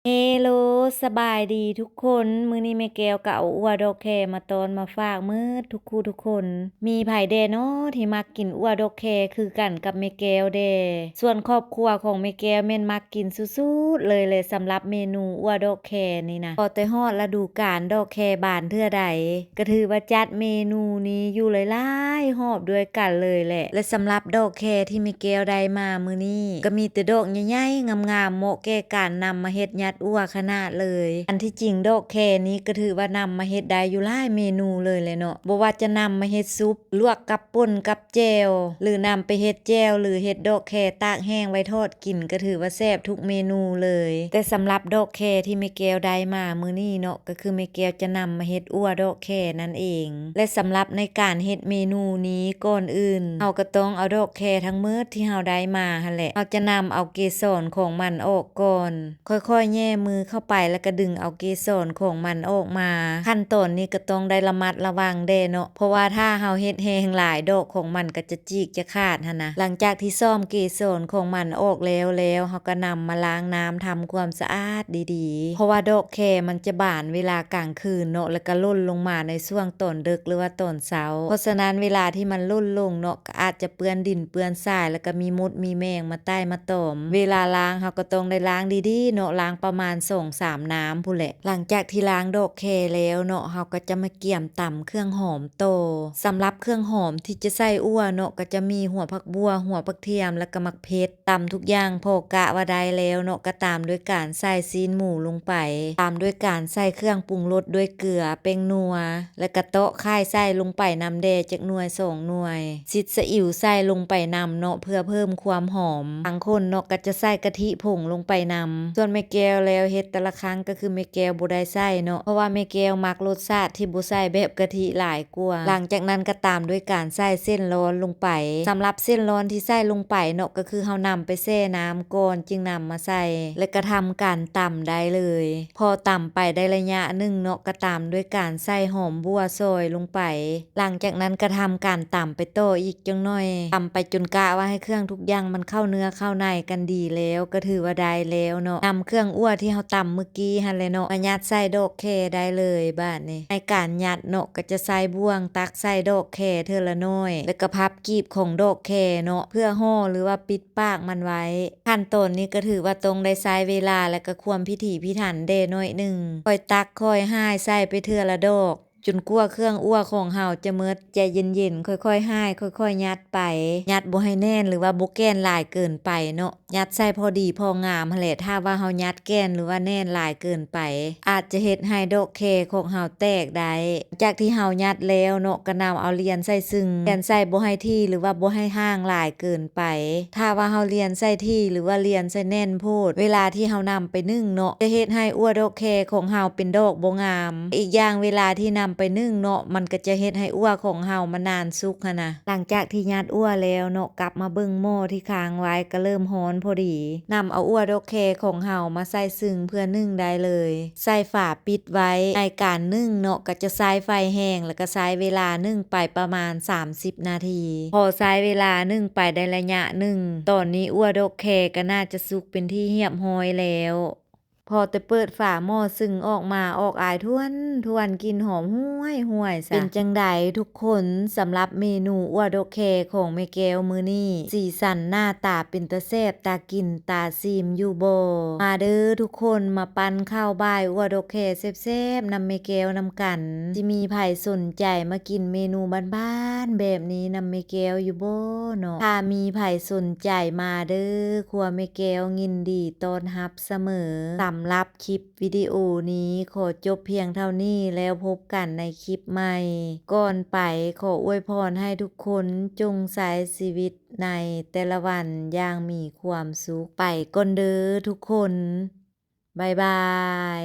ເຮໂລ ສະບາຍດີທຸກຄົນ. ມື້ນີ້ແມ່ແກ້ວກໍເອົາອົ່ວດອກແຄມາຕ້ອນມາຝາກໝົດທຸກຄູ່ທຸກຄົນ. ມີໃຜແດ່ນໍທີ່ມັກກິນອົ່ວດອກແຄຄືກັນກັບແມ່ແກ້ວແດ່? ສ່ວນຄອບຄົວຂອງແມ່ແກ້ວແມ່ນມັກກິນສຸດໆເລີຍແຫຼະ ສຳລັບເມນູອົ່ວດອກແຄນີ້ນະ. ພໍແຕ່ຮອດລະດູການດອກແຄບານເທື່ອໃດ ກໍຖືວ່າຈັດເມນູນີ້ຢູ່ຫຼາຍໆຮອບດ້ວຍກັນເລີຍແຫຼະ. ແລະ ສຳລັບດອກແຄທີ່ແມ່ແກ້ວໄດ້ມາມື້ນີ້ ກໍມີແຕ່ດອກໃຫຍ່ໆງາມໆ ເໝາະແກ່ການນຳມາເຮັດຍັດອົ່ວຂະໜາດເລີຍ. ອັນທີ່ຈິງດອກແຄນີ້ກໍຖືວ່ານຳມາເຮັດໄດ້ຢູ່ຫຼາຍເມນູເລີຍແຫຼະເນາະ, ບໍ່ວ່າຈະນຳມາເຮັດຊຸບ, ລວກກັບປົ່ນກັບແຈ່ວ ຫຼື ນຳໄປເຮັດແຈ່ວ ຫຼື ເຮັດດອກແຄຕາກແຫ້ງໄວ້ທອດ ກິນກໍຖືວ່າແຊບທຸກເມນູເລີຍ. ແຕ່ສຳລັບດອກແຄທີ່ແມ່ແກ້ວໄດ້ມາມື້ນີ້ເນາະ ກໍຄືແມ່ແກ້ວຈະນຳມາເຮັດອົ່ວດອກແຄນັ້ນເອງ. ແລະ ສຳລັບໃນການເຮັດເມນູນີ້ ກ່ອນອື່ນເຮົາກໍຕ້ອງເອົາດອກແຄທັງໝົດທີ່ເຮົາໄດ້ມາຫັ້ນແຫຼະ ເຮົາຈະນຳເອົາເກສອນຂອງມັນອອກກ່ອນ. ຄ່ອຍໆແຫຍ່ມືເຂົ້າໄປ ແລ້ວກໍດຶງເອົາເກສອນຂອງມັນອອກມາ. ຂັ້ນຕອນນີ້ກໍຕ້ອງໄດ້ລະມັດລະວັງແດ່ເນາະ ເພາະວ່າຖ້າເຮົາເຮັດແຮງຫຼາຍ ດອກຂອງມັນກໍຈະຈີກຈະຂາດຫັ້ນນະ. ຫຼັງຈາກທີ່ຊ້ອມເກສອນຂອງມັນອອກແລ້ວແລ້ວ ເຮົາກໍນຳມາລ້າງນ້ຳທຳຄວາມສະອາດດີໆ ເພາະວ່າດອກແຄມັນຈະບານເວລາກາງຄືນເນາະ ແລ້ວກໍຫຼົ່ນລົງມາໃນຊ່ວງຕອນເດິກ ຫຼືວ່າຕອນເຊົ້າ. ເພາະສະນັ້ນເວລາທີ່ມັນຫຼົ່ນລົງເນາະ ກໍອາດຈະເປື້ອນດິນເປື້ອນຊາຍ ແລ້ວກໍມີມົດມີແມງມາໄຕ່ມາຕອມ. ເວລາລ້າງເຮົາກໍຕ້ອງໄດ້ລ້າງດີໆເນາະ, ລ້າງປະມານສອງສາມນ້ຳພຸ້ນແຫຼະ. ຫຼັງຈາກທີ່ລ້າງດອກແຄແລ້ວເນາະ ເຮົາກໍຈະມາກຽມຕຳເຄື່ອງຫອມຕໍ່. ສຳລັບເຄື່ອງຫອມທີ່ຈະໃສ່ອົ່ວເນາະ ກໍຈະມີຫົວຜັກບົວ, ຫົວຜັກທຽມ ແລ້ວກໍໝາກເຜັດ. ຕຳທຸກຢ່າງພໍກະວ່າໄດ້ແລ້ວເນາະ ກໍຕາມດ້ວຍການໃສ່ຊີ້ນໝູລົງໄປ, ຕາມດ້ວຍການໃສ່ເຄື່ອງປຸງລົດດ້ວຍເກືອ, ແປ້ງນົວ ແລ້ວກະເຕາະຂ່າຍໃສ່ລົງໄປນຳແດ່ຈັກໜ່ວຍສອງໜ່ວຍ, ຊິດສະອິວໃສ່ລົງໄປນຳເນາະ ເພື່ອເພີ່ມຄວາມຫອມ. ບາງຄົນເນາະ ກໍຈະໃສ່ກະທິຜົງລົງໄປນຳ. ສ່ວນແມ່ແກ້ວແລ້ວເຮັດແຕ່ລະຄັ້ງ ກໍຄືແມ່ແກ້ວບໍ່ໄດ້ໃສ່ເນາະ ເພາະວ່າແມ່ແກ້ວມັກລົດຊາດທີ່ບໍ່ໃສ່ແບບກະທິຫຼາຍກວ່າ. ຫຼັງຈາກນັ້ນກໍຕາມດ້ວຍການໃສ່ເສັ້ນລອນລົງໄປ. ສຳລັບເສັ້ນລອນທີ່ໃສ່ລົງໄປເນາະ ກໍຄືເຮົານຳໄປແຊ່ນ້ຳກ່ອນ ຈຶ່ງນຳມາໃສ່ ແລ້ວກໍທຳການຕຳໄດ້ເລີຍ. ພໍຕຳໄປໄດ້ໄລຍະໜຶ່ງເນາະ ກໍຕາມດ້ວຍການໃສ່ຫອມບົ່ວຊອຍລົງໄປ. ຫຼັງຈາກນັ້ນກໍທຳການຕຳໄປຕໍ່ອີກຈັກໜ່ອຍ, ຕຳໄປຈົນກະວ່າໃຫ້ເຄື່ອງທຸກຢ່າງມັນເຂົ້າເນື້ອເຂົ້າໃນກັນດີແລ້ວ ກໍຖືວ່າໄດ້ແລ້ວເນາະ. ນຳເຄື່ອງອົ່ວທີ່ເຮົາຕຳມື້ກີ້ຫັ້ນແຫຼະເນາະ ມາຍັດໃສ່ດອກແຄໄດ້ເລີຍ. ບາດນີ້ໃນການຍັດເນາະ ກໍຈະໃຊ້ບ່ວງຕັກໃສ່ດອກແຄເທື່ອລະໜ້ອຍ ແລ້ວກໍພັບກີບຂອງດອກແຄເນາະ ເພື່ອຫໍ່ ຫຼືວ່າປິດ ປາກມັນໄວ້. ຂັ້ນຕອນນີ້ກໍຖືວ່າຕ້ອງໄດ້ໃຊ້ເວລາ ແລະ ກໍຄວາມພິຖີພິຖັນແດ່ໜ້ອຍໜຶ່ງ. ຄ່ອຍຕັກຄ່ອຍຫາຍໃສ່ໄປເທື່ອລະດອກ ຈົນກວ່າເຄື່ອງອົ່ວຂອງເຮົາຈະໝົດ. ໃຈເຢັນໆ ຄ່ອຍໆຫາຍ ຄ່ອຍໆຍັດໄປ. ຍັດບໍ່ໃຫ້ແໜ້ນ ຫຼືວ່າບໍ່ແກ່ນຫຼາຍເກີນໄປເນາະ. ຍັດໃສ່ພໍດີພໍງາມຫັ້ນແຫຼະ. ຖ້າວ່າເຮົາຍັດແກ່ນ ຫຼືວ່າແໜ້ນຫຼາຍເກີນໄປ ອາດຈະເຮັດໃຫ້ດອກແຄຂອງເຮົາແຕກໄດ້. ຈາກທີ່ເຮົາຍັດແລ້ວເນາະ ກໍນຳເອົາລຽນໃສ່ຊຶງ. ລຽນໃສ່ບໍ່ໃຫ້ຖີ່ ຫຼືວ່າບໍ່ໃຫ້ຫ່າງຫຼາຍເກີນໄປ. ຖ້າວ່າເຮົາລຽນໃສ່ຖີ່ ຫຼືວ່າລຽນໃສ່ແໜ້ນໂພດ ເວລາທີ່ເຮົານຳໄປໜຶ້ງເນາະ ຈະເຮັດໃຫ້ອົ່ວດອກແຄຂອງເຮົາເປັນດອກບໍ່ງາມ. ອີກຢ່າງເວລາທີ່ນຳໄປໜຶ້ງເນາະ ມັນກໍຈະເຮັດໃຫ້ອົ່ວຂອງເຮົາມັນນານສຸກຫັ້ນນະ. ຫຼັງຈາກທີ່ຍັດອົ່ວແລ້ວເນາະ ກັບມາເບິ່ງໝໍ້ທີ່ຄ້າງໄວ້ກໍເລີ່ມຮ້ອນພໍດີ. ນຳເອົາອົ່ວດອກແຄຂອງເຮົາມາໃສ່ຊຶງເພື່ອໜຶ້ງໄດ້ເລີຍ. ໃສ່ຝາປິດໄວ້. ໃນການໜຶ້ງເນາະ ກໍຈະໃຊ້ໄຟແຮງ ແລ້ວກໍໃຊ້ເວລາໜຶ້ງໄປປະມານສາມສິບນາທີ. ພໍໃຊ້ເວລາໜຶ້ງໄປໄດ້ໄລຍະໜຶ່ງ ຕອນນີ້ອົ່ວດອກແຄກໍໜ້າຈະສຸກເປັນທີ່ຮຽບຮ້ອຍແລ້ວ. ພໍແຕ່ເປີດຝາໝໍ້ຊຶງອອກມາ ອອກອາຍທວນໆ ກິ່ນຫອມຫວຍໆຊະ. ເປັນຈັ່ງໃດທຸກຄົນ ສຳລັບເມນູອົ່ວດອກແຄຂອງແມ່ແກ້ວມື້ນີ້ ສີສັນໜ້າຕາເປັນຕາແຊບ ຕາກິນຕາຊີມຢູ່ບໍ່? ມາເດີທຸກຄົນ ມາປັ້ນເຂົ້າບ່າຍອົ່ວດອກແຄແຊບໆນຳແມ່ແກ້ວນຳກັນ. ຊິມີໃຜສົນໃຈມາກິນເມນູບ້ານໆແບບນີ້ນຳແມ່ແກ້ວຢູ່ບໍ່ເນາະ? ຖ້າມີໃຜສົນໃຈມາເດີ ຄົວແມ່ແກ້ວຍິນດີຕ້ອນຮັບສະເໝີ. ສຳລັບຄລິບວິດີໂອນີ້ຂໍຈົບພຽງເທົ່ານີ້ ແລ້ວພົບກັນໃນຄລິບໃໝ່. ກ່ອນໄປ ຂໍອວຍພອນໃຫ້ທຸກຄົນຈົ່ງໃຊ້ຊີວິດໃນແຕ່ລະວັນຢ່າງມີຄວາມສຸກ. ໄປກ່ອນເດີທຸກຄົນ. ບາຍບາຍ.